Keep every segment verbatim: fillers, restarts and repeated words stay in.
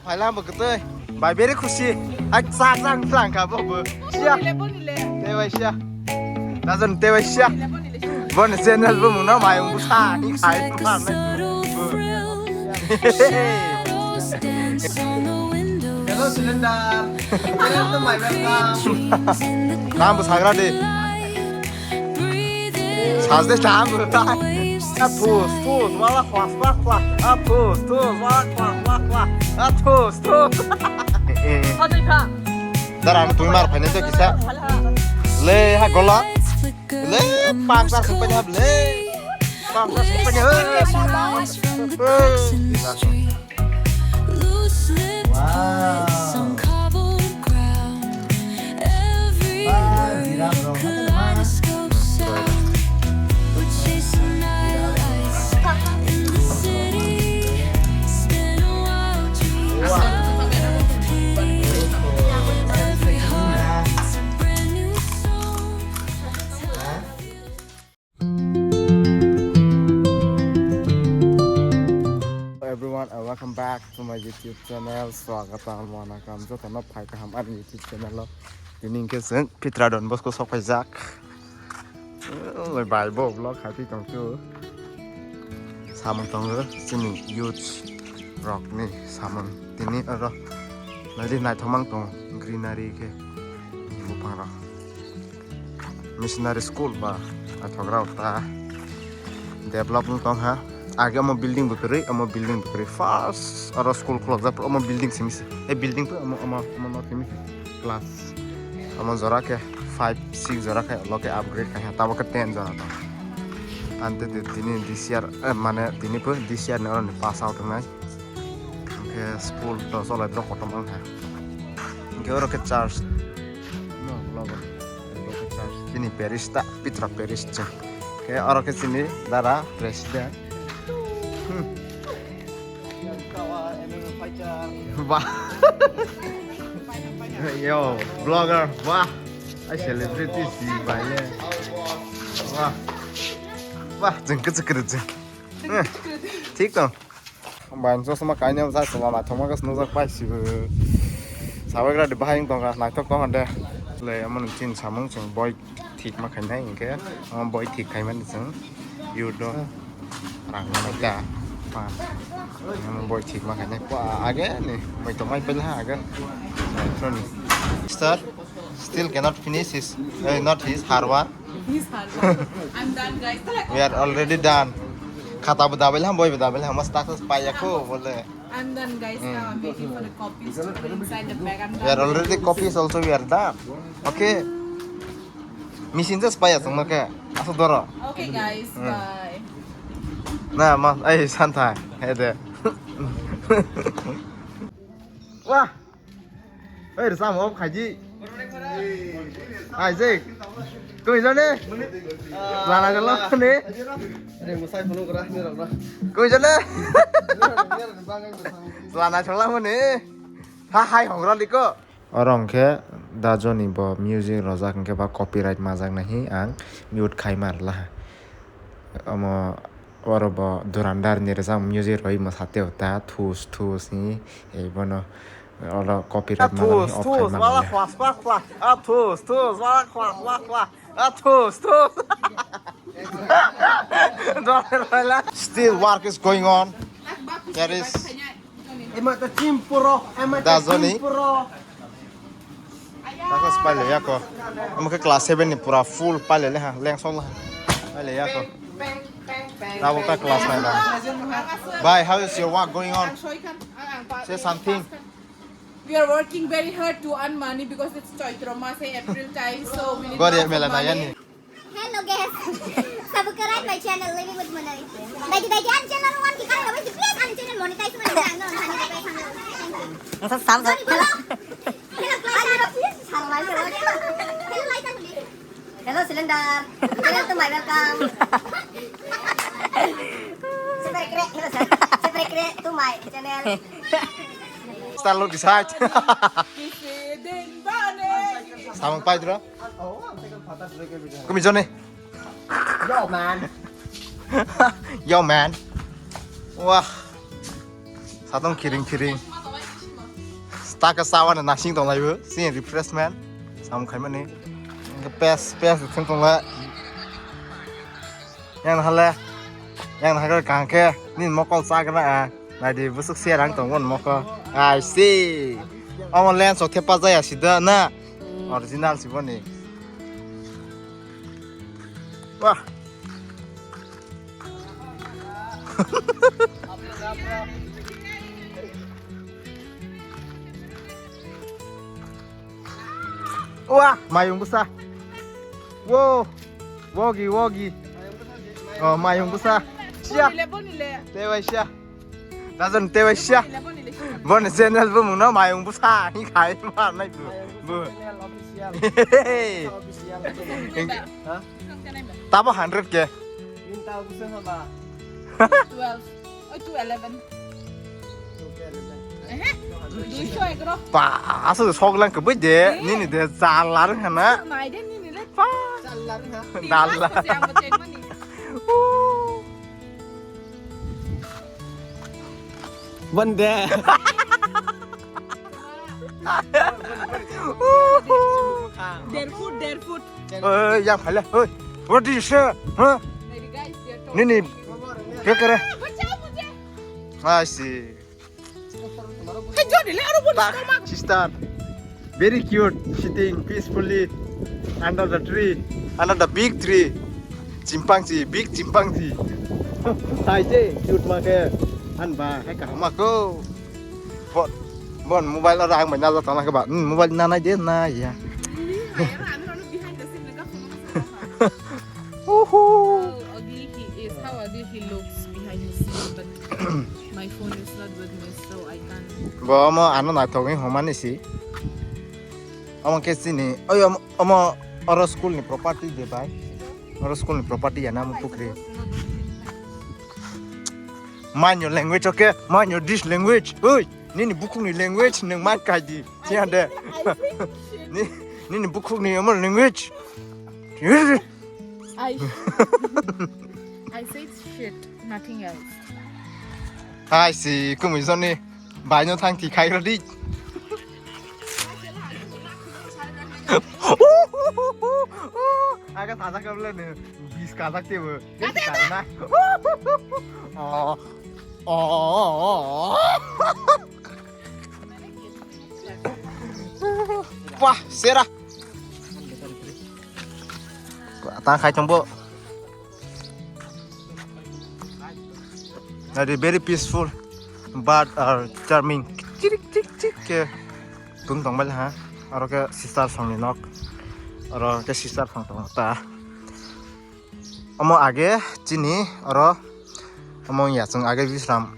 Phaila bo kwtwi. Bai beri khusi. Ai cha cha wng thlang kha bo bo. Sia. Bonile, bonile. Tebai sia. Dajon tebai sia. Bonile, bonile. Boni channel bo mungno mai wng bwsa ni khai. Hello, cylinder. Welcome to my welcome. Tam bo sagra de. Sajde tam bo. A thus thus wala khwas khwas khwas. A thus thus wala khwas khwas khwas. A thus thus. Sajde tam. Dara ang twi mar phainai to kisa. Le ha gola. Le pang sar sung panya le. Pang sar sung panya. Loose lips, some cobbled ground. Every word, kaleidoscope sound. We're chasing nightlights in the city. Spinning wild dreams of pity. Every heart's a brand new song. Everyone, uh, welcome back to my YouTube channel. Swagatam, wanakam, jotono phai kaham ani YouTube channel o. Tini hwnkhe chwng Pitra Don Bosco sok phaijak. Bai bo vlog khai tong chu. Samung tongo chini youth rokni samung tini oro. Nadi naithok mang tongo greenery khe buphang rok. Missionary school ba naithok rok ta develop wng tong ha. Age omo building bo kwrwi, omo building bo kwrwi. First oro school khulokjak omo building simi se. E building pho omo, omo, omo no simi se class. Omo jora khe five, six jora khe loke upgrade khai ha. Tabo khe ten jora tong. Ante tini this year, eh, mane tini pho this year ni oro ni pass out wngnai. Hwnkhe school to cholai borok kotorma wngkha. Hwnkhe oro khe church. No, logo. Oro khe church. Chini parish ta, Pitra parish chwng. Khe oro khe chini dara president. Hmm. Ba. Yo, vlogger, wah. Ai celebrity si bai le. Wah. Wah, jeng ke jeng ke jeng. Eh, thik to. Bai, chosma kainwi bwsa chwla naithokma khe nukjak pai sibo. Sabai gra de bahai wng tongkha, naithok tongkha de. Le, omo ni chini samung chwng boi thik ma khainai hinkhe, omo boi thik khaimani chwng youth o rang manai ta. Pa. Omo boi thik ma khainai. Pa, age ni, moi to mai pela age. Sir, still cannot finish his, eh, not his, her work. He's hard work. I'm done, guys. We are already done. Khata bo dabai ham, boi bo dabai ham, mas takhas paiya ko bole. I'm done, guys. Hmm. Now I'm waiting for the copies to be inside the bag. I'm done. We are already copies also we are done. Okay. Machine just paiya song ke. Aso doro. Okay, guys. Hmm. Bye. Na ma, ai santai. Hede. Wah. Oi, rwchapmung off khaidi. Isaac. Koi jane? Lana jalo ne? Are, mwsai phunuk gra, ni rok gra. Koi jane? Lana jalo ne? Ha, hai hongra liko. Oro hwnkhe da Joni bo music rojak hwnkhe ba copyright majak nahi ang mute khai ma rwla. Omo oro bo Durandar ni rwchapmung music roi mwsa teo ta thus thus hi ei bono. Oro copyright manani off khai manliya. Thus, thus, wala khlas, khlas, khlas. Ah, thus, thus, wala khlas, khlas, khlas. Ah, thus, thus. Still work is going on. There is. Ema ta chim puro, ema ta chim puro. Takas paile yako. Omo khe class seven ni pura full paile le ha, lengsol ha. Paile yako. Tabo ka class nine na. Bhai, how is your work going on? Say something. We are working very hard to earn money because it's Chaitra mas, eh, April time, so we need lots of money. Hello guys, subscribe my channel Living with Manali. Daiki daiki ani channel one ki kare please ani channel monetize mani ang no hani. Hello, hello, hello, cylinder. Channel to my welcome. Subscribe, hello sir. Subscribe to my channel. Star look decide. Samung pai dro. Kumi jone. Yo man. Yo man. Wah. Satong kiring kiring. Taka sawa na nasing tong laibo, sini refreshment. Sam khai mani. Pes, pes thung tong la. Yang hale. Yang hale kangke. Ni mokol sa kana a. Nadi busuk siya rang tong won moko. I see. Omo lens o thepa jaya sida na. Original si boni. Wah. Wah, mayung busa. Wo. Wogi, wogi. Oh, mayung busa. Siya. Boni le, boni le. Tewa siya. Dajon tewa siya. Boni le, boni le. Boni channel bo mungno mayung busa. Ni khai ma nai bu. Bu. Channel official. Hey. Official. Ha? Tabo hundred ke. Minta busa ba. Twelve. Oh, two eleven. Ehe, duisho egaroh. Pa, aswk sok lang kwbwi de, eh, nini de chal lar wngkha na. Nai de nini le. Pa. Chal lar wngkha. Dal lar. Ang bo cheng mani. Bande. Dear food, dear food. Oi, yang phala. Oi. What did you say? Huh? Maybe guys, they are talking. Nini. Kekere. Bachao mujhe. I see. Hey, Jody, le aro bol. Sister, very cute, sitting peacefully under the tree, under the big tree. Chimpanzee, big chimpanzee. Sai je, cute ma ke. An ba, hai ka ma ko. Bon, bon, mobile aro ang bai na ja tong la ke ba. Hmm, mobile na nai de na ya. Uhu. How ugly he is, how ugly he looks behind the scene, but my phone is not with me, so I can't. Bo omo ano naithok wngwi hwnmani si. Omo khe chini, oi omo, omo oro school ni property de bai. Oro school ni property ya na omo pukri. Mind your language, okay? Mind your this language. Oi, nini bukhuk ni language nang mind kai di. Siya de. Ni, nini bukhuk ni omo language. I, I said shit, nothing else. Hai si kumui joni baino thang thi khai rodi. Aga thajak kable ne bis kajak tebo. Kate, kate. Oh. Oh. Wah, sera. Tang khai tongbo. Nadi very peaceful, bird are charming. Chirik chirik chirik ke. Tung tong bal ha. Aro ke sister song ni nok. Aro ke sister song tong ta. Omo age chini oro omo ya chwng age Bisram,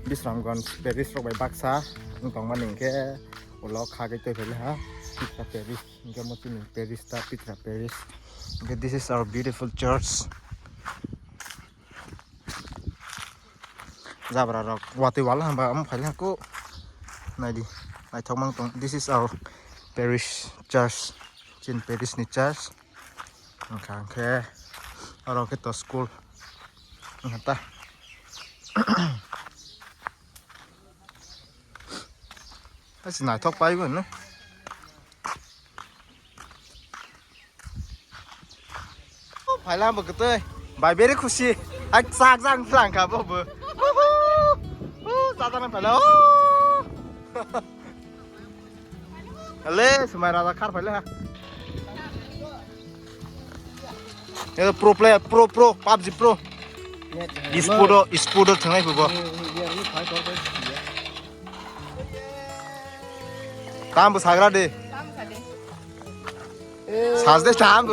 Bisramganj parish rok bai baksa wng tongmani hinkhe ulo khagwi tei phai ha Pitra parish hinkhe omo chini parish ta Pitra parish hinkhe this is our beautiful church. Jabra rok watwi wal hwnba omo phaila kuk naidi naithok mang tong. This is our parish church, chini parish ni church. Wngkha hwnkhe oro khe to school wngkha ta. Asi naithok pai bo no. Phaila bo kwtwi. Bai beri khusi. Ai chak jang phlang kha bo bo. Chajana phaila. Ale, sumai raja khar phaila. Pro player, pro, pro, PUBG pro. Isporo, isporo thangnai bo. Tam bo sagra de. Tam sa de. Sajde tam.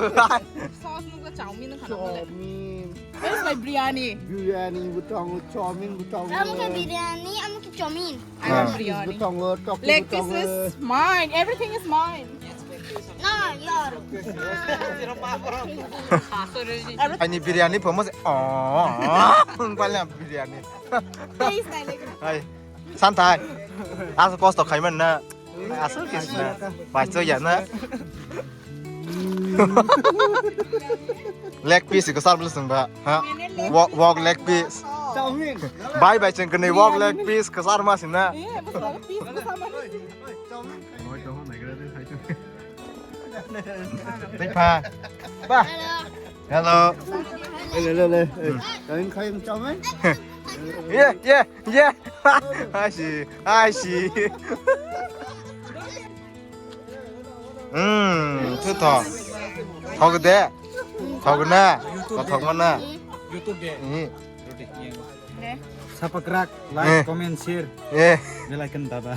Sauce nukla chowmin khana bole. Chowmin. Where's my biryani? Biryani bo tongo, chowmin bo tongo. Amo khe biryani, amo khe chowmin. I want biryani. Bo tongo, tofu bo tongo. Leg piece is mine. Everything is mine. No, your. Ani biryani pomosi. Oh, bala biryani. Taste nai lagi. Hai. Santai. Asa kosto khaiman na. Asa kisna. Pacho ya na. Leg piece ko sar blusung ba. Ha? Wok, wok leg piece. Bye bye, chwng kwnwi wok leg piece kwchar ma sina. Tei pha. Ba. Hello. Le, le, le. Kain khai chawmai. Ye, ye, ye. Hai si, hai si. Hmm, thu tho. Thok de. Thok na. Ko thok na. YouTube de. Hmm. Roti. Sapakrak, like, comment, share. Eh. Bell icon daba.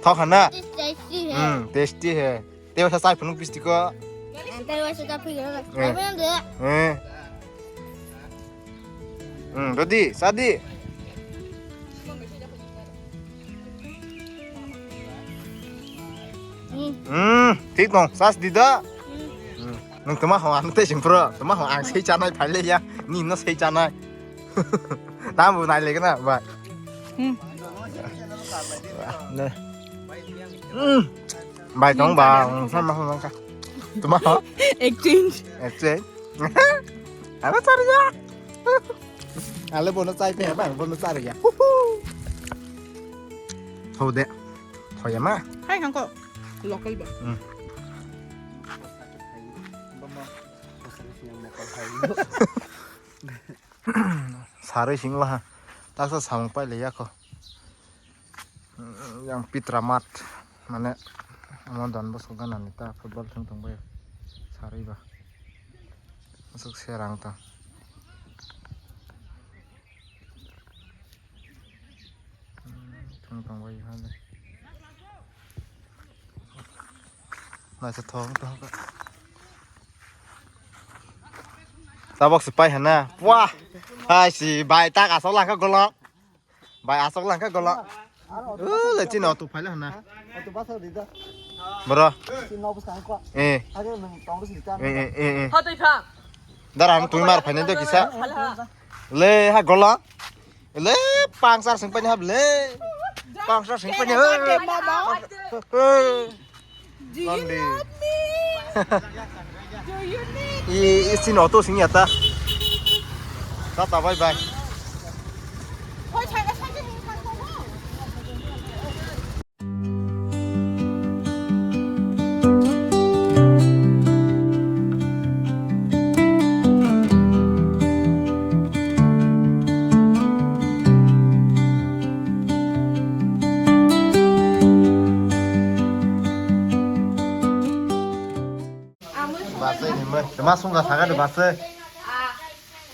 Thok na. Tasty hai. Hmm, tasty hai. Tei wasa chai phunuk pisti ko. Tei wasa chai phunuk. Eh. Eh. Hmm, rodi, sadi. Hmm, thik dong, sas di da. Hmm. Nung tuma ho ang tei sing pro, tuma ho ang sei chanai phai le ya. Ni no sei chanai. Tam bu nai le kana, bai. Hmm. Ne. Hmm. Bai tong ba, sama sama ka. Tuma ho? Exchange. Exchange. Ala chari ya. Ale bono chai pe ba, bono chari ya. Ho de. Ho ya ma. Hai hangko. Local ba. Hmm. Sarui singla ha. Taksa samung pai le ya ko. Yang Pitra Mart, mane, amo Don Bosco ganani ta football thwng tong bai, sarui ba. Aswk serang ta. Thwng tong bai hale. Naisa thong tong ka. Tabok se pai hana. Wah. Hai si bai ta ka sola ka golo. Bai asok lang ka gola. O le chini auto phaile hana. Auto basa di da. Bro. Chini auto basa ko. Eh. Age nang tong si ta. Eh eh eh. Hotoi pha. Dara ang tui mar phaine do kisa. Le ha gola. Le pangsar sing pani hab le. Pangsar sing pani. Do you love me? I, i sini auto sing ya ta. Tata, bye bye. Basai ni mui. Tama sungka saka de basai.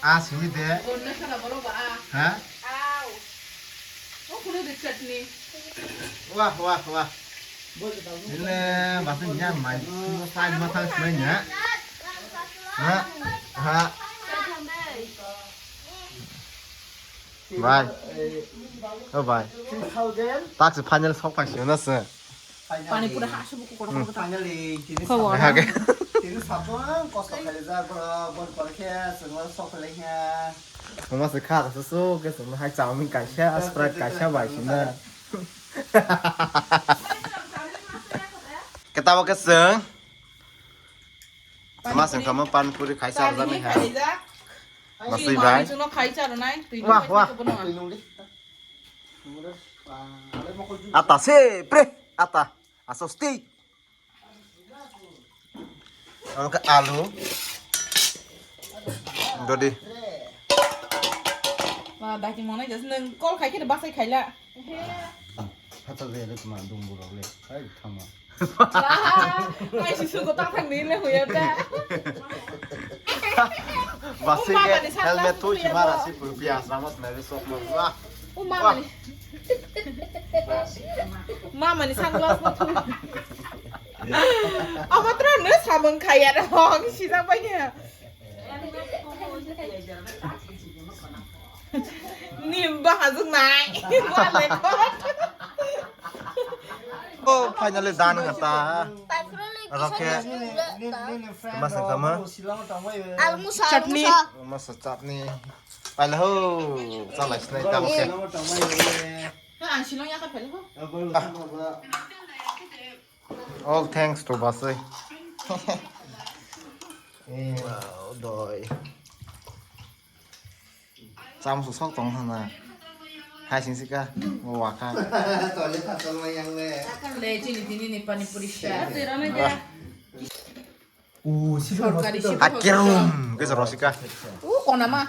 A sini de. Ha? Wah, wah, wah. Ini basai ni yang mai. Sai mata sebenarnya. Ha? Ha? Bye. Oh, bye. Taksi final sok phai sio na se. Pani pura ha subu ko ko. Finally, tini Khawar. Sabang. Tini sabang kosto khalijak bro, bon pore khe chwngno sok khlai kha. Mama se kha su su ke chwngno hai chowmin kaisa, Sprite kaisa bai sina. Ketabo ke chwng. Mas wngkha mo pani puri khaisa arjak nai ha. Masui bai. Wah, wah. Ata se pre ata. Asosti. Ang ka alu. Dodi. Ma daki monai jas nang call khai khe basai khaila. Hatal de le ma dum burok le. Hai thama. Mai si sugo ta thang ni le huya ta. Basui ke helmet thui si mara si puru pias ramos na re sok mo. Wah. O mama ni. Mama ni sunglass no thui. Ama tra ne samung khaya da hong si da bai ne. Nim ba hazuk nai. Ba le kot. Oh, finally done kata. Rokhe. Masa kama. Almusa. Chutney. Masa chutney. Paila ho. Chalai sinai tamo ke. Ha, ang silong ya ka phel ho. All thanks to Basui. Wow, doi. Chamung sok tong hana. Hai sing sika. O wakha. Tole phatol mai yang le. Le chini tini ni pani puri sha. Wah. Sorkari hospital. Akerum ke jaro sika. U kona ma.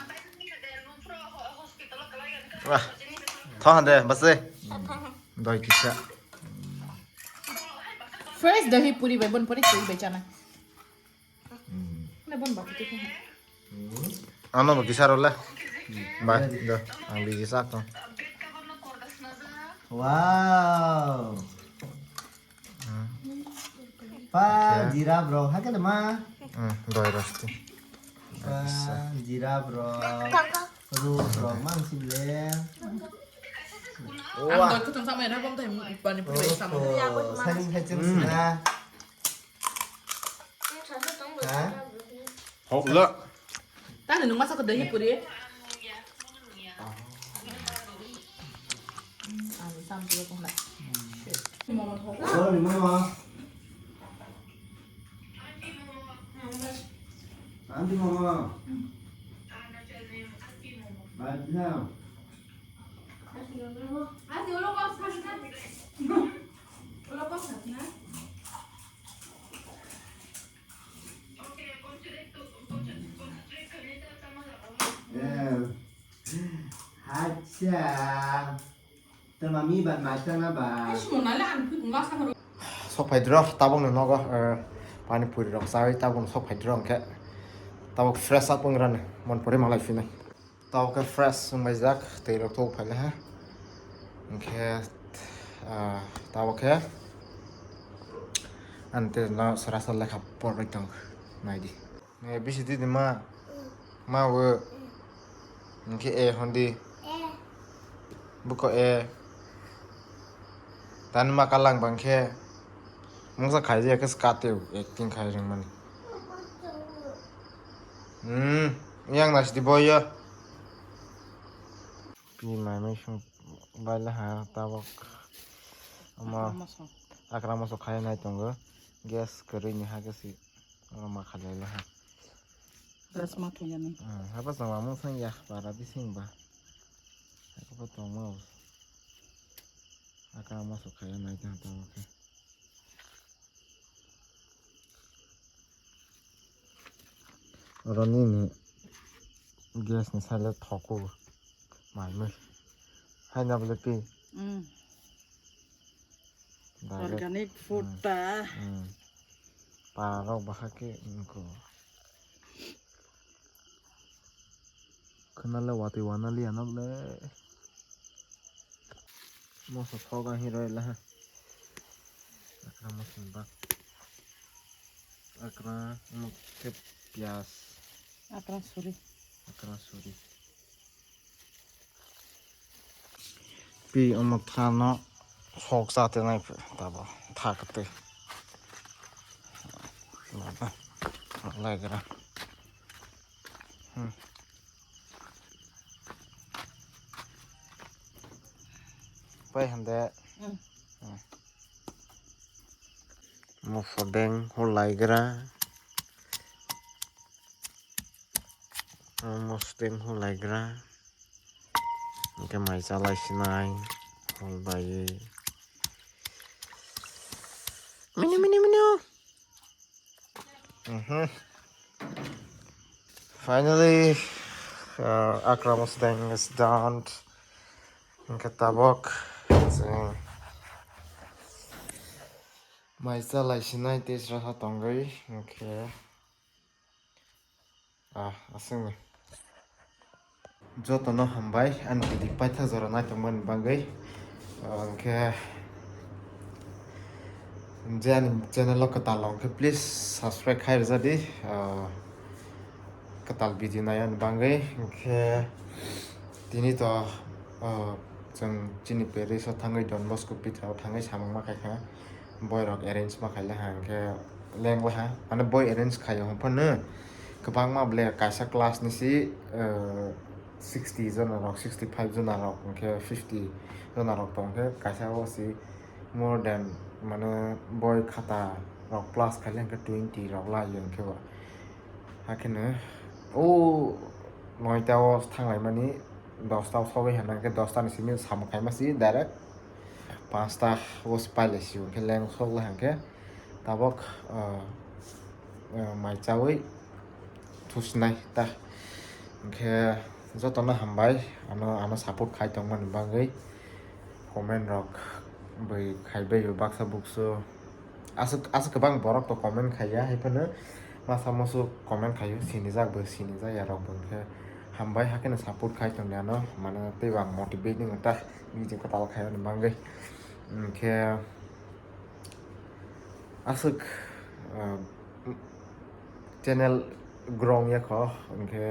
Wah. Tho hande base. Doi kisa. Fresh dahi puri bai bon puri sui bai chana. Hmm. Na bon ba kiti. Hmm. Ano ba kisa role. Bai do. Ang biji sak to. Wow. Hmm. Pa jira bro, hakhe ma. Hmm, doi rosti. Pa jira bro. Ru bro, mang sibile. Ang doi kutung sama ya, bom tai pani puri sama. Saling hecem sila. Ha? Hok la. Tadi nung masa kedai puri. Sorry, mama. Auntie, mama. Bye now. Yeah. Acha. Tama mi ban ma chana ba. Sok phai dro, tabok no nogo, eh, pani puri rok chawi, tabok no sok phai dro, hwnkhe tabok fresh up wng rani, mon pore malai phinai. Tabok khe fresh wngbai jak, twi rok thok phai le ha. Hwnkhe, ah, tabok khe, ang tei no sara sara lekha porwi tong, nai di. Eh, bisi di di ma. Ma wo. Hwnkhe e hwn di. Buko e. Tani ma kalang bang khe. Mungsa khai je khe skate acting khai rwng mani. Hmm, yang nasi di boy ya. Pi mai mai sung bai le ha tabok. Ama akra moso khai nai tongo. Gas kwrwi ni ha khe si. Oro ma khalai le ha. Gas ma thwiyani. Hmm, haba chwng mamung thang ya, para bising ba. Haba tongma. Aka ma so khaya nai tang tang khe. Oro nini gas ni sale thoku mai mui. Hai na bole pi. Hmm. Direct. Organic food ta. Hmm. Parok bahai khe wngkho. Khwnale watwi wanaliya nokle. Moso thok ang hiroi laha. Akra moso bak. Akra mukhe piyas. Akra suri. Akra suri. Pi omo thano sok chate nai phe tabo thak twi. Laigra. Hmm. Pai hande. Hmm. Hmm. Mosodeng hulaigra. Mosodeng hulaigra. Hingke mai chalai sinai. Hulbai. Mini, mini, mini. Mhm. Finally, uh, Akra Mosodeng is done. Hingke tabok. Chwng mai chalai sinai tei sra ha tongwi. Hingke. Ah, aswkno. Jotono hambai, ani video paithak jora naitongmani bagwi. Ah, hwnkhe, je ani channel o kwtal o, hwnkhe please subscribe khai rwjadi. Ah, kwtal video naiyani bagwi. Hwnkhe, tini to, ah, chwng chini parish o thangwi Don Bosco Pitra o thangwi samung ma khaikha. Boy rok arrange ma khaile ha, hwnkhe lengla ha. Mane boy arrange khaio hwnphano kwbangma ble kaisa class ni si, eh, sixty jona rok, sixty five jona rok, hwnkhe fifty jona rok tong khe kaisa o si more than mane boy khata rok plus khaile hwnkhe twenty rok lai hwnkhe bo. Hakheno o noita o thanglaimani dosta o sogwi hwnka hwnkhe dosta ni simi samung khaima si direct panchta o se pailai si hwnkhe leng sok lai hwnkhe tabok mai chawi thusinai ta. Hwnkhe jotono hambai ano ano support khai tongmani bagwi. Comment rok bai khai bai baksa buksu aswk aswk kwbang borok to comment khaiya hai phano masa musu comment khaio sinijak bo sinijak ya rok bo hwnkhe hambai hakhe no support khai tongdi ano mane tei bo ang motivate wng ta video kwtal khai ani bagwi hwnkhe aswk channel grow wngya kho hwnkhe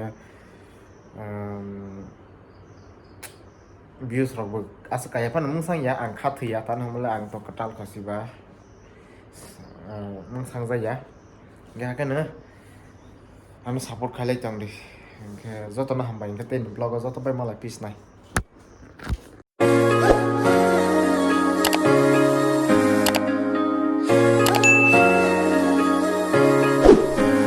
views rok bo aswk kaiya phano mungsang ya ang kha thwi ya tano hwnle ang to kwtal kho siba mungsang jaya hwnkhe hakhe no ano support khailai tongdi hwnkhe jotono hambai hwnkhe tei ni vlog o joto bai malai peace nai.